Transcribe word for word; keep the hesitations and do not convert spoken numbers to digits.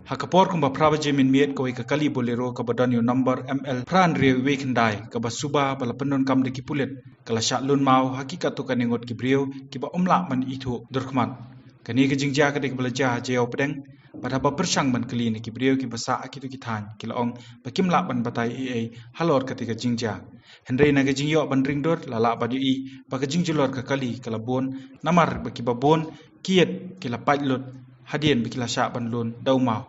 Ha ka por kumba phra baje mynmiet, kawei ka kali Bolero kaba don ïa u number M L phra hynriew wei khyndai, kaba suba ba la pyndonkam da ki pulit, ka la shah lun maw ha ki katto katne ngut ki briew kiba ym lah ban ithuh durkhmat. Kane ka jingjia ka dei kaba la jia ha Jaïaw Pdeng, bad haba pyrshang ban kylli na ki briew kiba sah ha kito ki thaiñ, ki la ong ba kim lah ban batai ei ei halor kata ka jingjia. Hynrei na ka jingïoh ban ring dur, la lah ban ïohi ba ka jingjulor ka kali ka la bun, namar ba kiba bun ki ïit ki la pait lut hadien ba ki la shah ban lun da u maw.